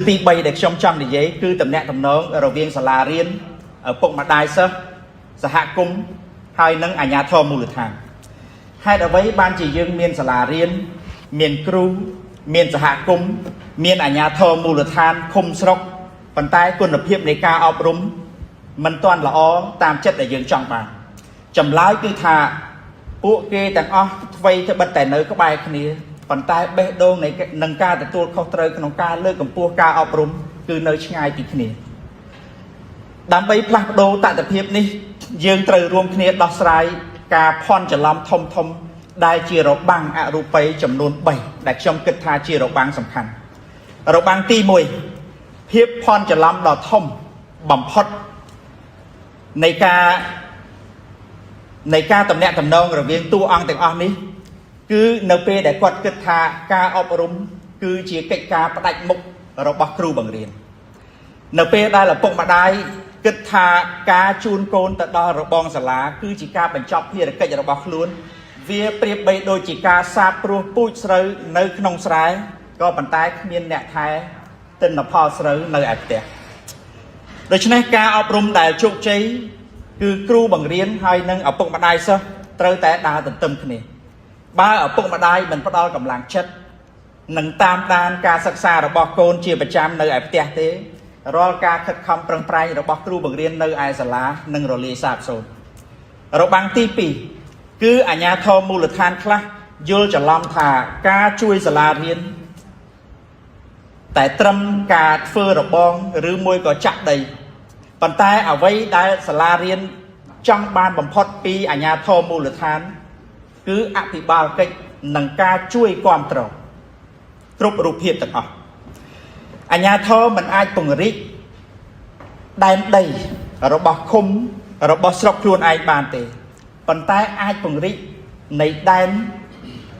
ទី3ដែលខ្ញុំចង់និយាយគឺតំណាក់តំណងរវាងសាលារៀនឪពុកម្ដាយសិស្សសហគមន៍ហើយនិងអាជ្ញាធរមូលដ្ឋានហេតុអ្វីបានជាយើងមានសាលារៀនមានគ្រូមានសហគមន៍មានអាជ្ញាធរមូលដ្ឋានឃុំស្រុកប៉ុន្តែគុណភាពនៃការអប់រំមិនទាន់ល្អតាមចិត្តដែលយើងចង់បានចម្លើយគឺថាពួកគេទាំងអស់ថ្វីត្បិតតែនៅក្បែរគ្នាប៉ុន្តែបេះដូងនៃនឹងការទទួលខុសត្រូវក្នុងការលើកកម្ពស់ការអប់រំគឺនៅឆ្ងាយពីគ្នា ដើម្បីផ្លាស់ប្ដូរតថភាពនេះយើងត្រូវរួមគ្នាដោះស្រាយការភ័ន្តច្រឡំធំធំដែលជារបាំងអរូបីចំនួន3ដែលខ្ញុំគិតថាជារបាំងសំខាន់របាំងទី1ភាពភ័ន្តច្រឡំដ៏ធំបំផុតនៃការនៃការតំណាក់តំណងរវាងតួអង្គទាំងអស់នេះគឺនៅពេលដែលគាត់គិតថាការអប់រំគឺជាកិច្ចការផ្ដាច់មុខរបស់គ្រូបង្រៀន នៅពេលដែលឪពុកម្ដាយគិតថាការជូនកូនទៅដល់របងសាលាគឺជាការបញ្ចប់ភារកិច្ចរបស់ខ្លួន វាប្រៀបបីដូចជាការសាបព្រោះពូជស្រូវនៅក្នុងស្រែក៏ប៉ុន្តែគ្មានអ្នកថែទិន្នផលស្រូវនៅឯផ្ទះដូច្នេះការអប់រំដែលជោគជ័យគឺគ្រូបង្រៀនហើយនិងឪពុកម្ដាយសិស្សត្រូវតែដើរទន្ទឹមគ្នាបើឪពុកម្ដាយមិនផ្ដល់កម្លាំងចិត្ត និងតាមដានការសិក្សារបស់កូនជាប្រចាំនៅឯផ្ទះទេរាល់ការខិតខំប្រឹងប្រែងរបស់គ្រូបង្រៀននៅឯសាលានឹងរលាយសាបសូន្យរបាំងទី2គឺអាជ្ញាធរមូលដ្ឋានខ្លះយល់ច្រឡំថាការជួយសាលារៀនតែត្រឹមការធ្វើរបងឬមួយក៏ចាក់ដីប៉ុន្តែអ្វីដែលសាលារៀនចង់បានបំផុតពីអាជ្ញាធរមូលដ្ឋាន គឺអភិបាលកិច្ចនិងការជួយគ្រប់គ្រង គ្រប់រូបភាពទាំងអស់អាជ្ញាធរមិនអាចពង្រីកដែនដីរបស់ឃុំរបស់ស្រុកខ្លួនឯងបានទេប៉ុន្តែអាចពង្រីកនៃដែន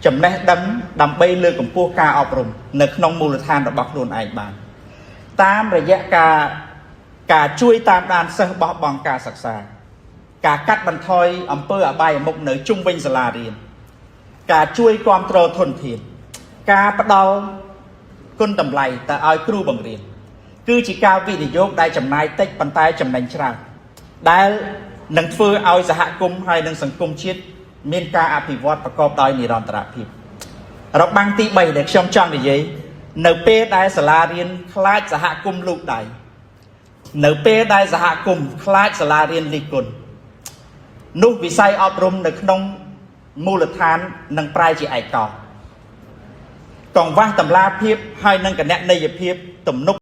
ចំណេះដឹងដើម្បីលើកកម្ពស់ការអប់រំនៅក្នុងមូលដ្ឋានរបស់ខ្លួនឯងបាន តាមរយៈការការជួយតាមដានសិស្សបោះបង់ការសិក្សា ការកាត់បន្ថយអំពើអបាយមុខនៅជុំវិញសាលារៀនការជួយគ្រប់គ្រងធនធានការផ្ដល់គុណតម្លៃទៅឲ្យគ្រូបង្រៀនគឺជាការវិនិយោគដែលចំណាយតិចប៉ុន្តែចំណេញច្រើនដែលនឹងធ្វើឲ្យសហគមន៍ហើយនិងសង្គមជាតិមានការអភិវឌ្ឍប្រកបដោយនិរន្តរភាពរបាំងទី3ដែលខ្ញុំចង់និយាយនៅពេលដែលសាលារៀនខ្លាចសហគមន៍លូកដៃនៅពេលដែលសហគមន៍ខ្លាចសាលារៀនលីគុណនោះវិស័យអប់រំនៅក្នុងមូលដ្ឋាននឹងប្រែជាឯកោកង្វះតម្លាភាពហើយនិងគណនេយ្យភាពទំនុក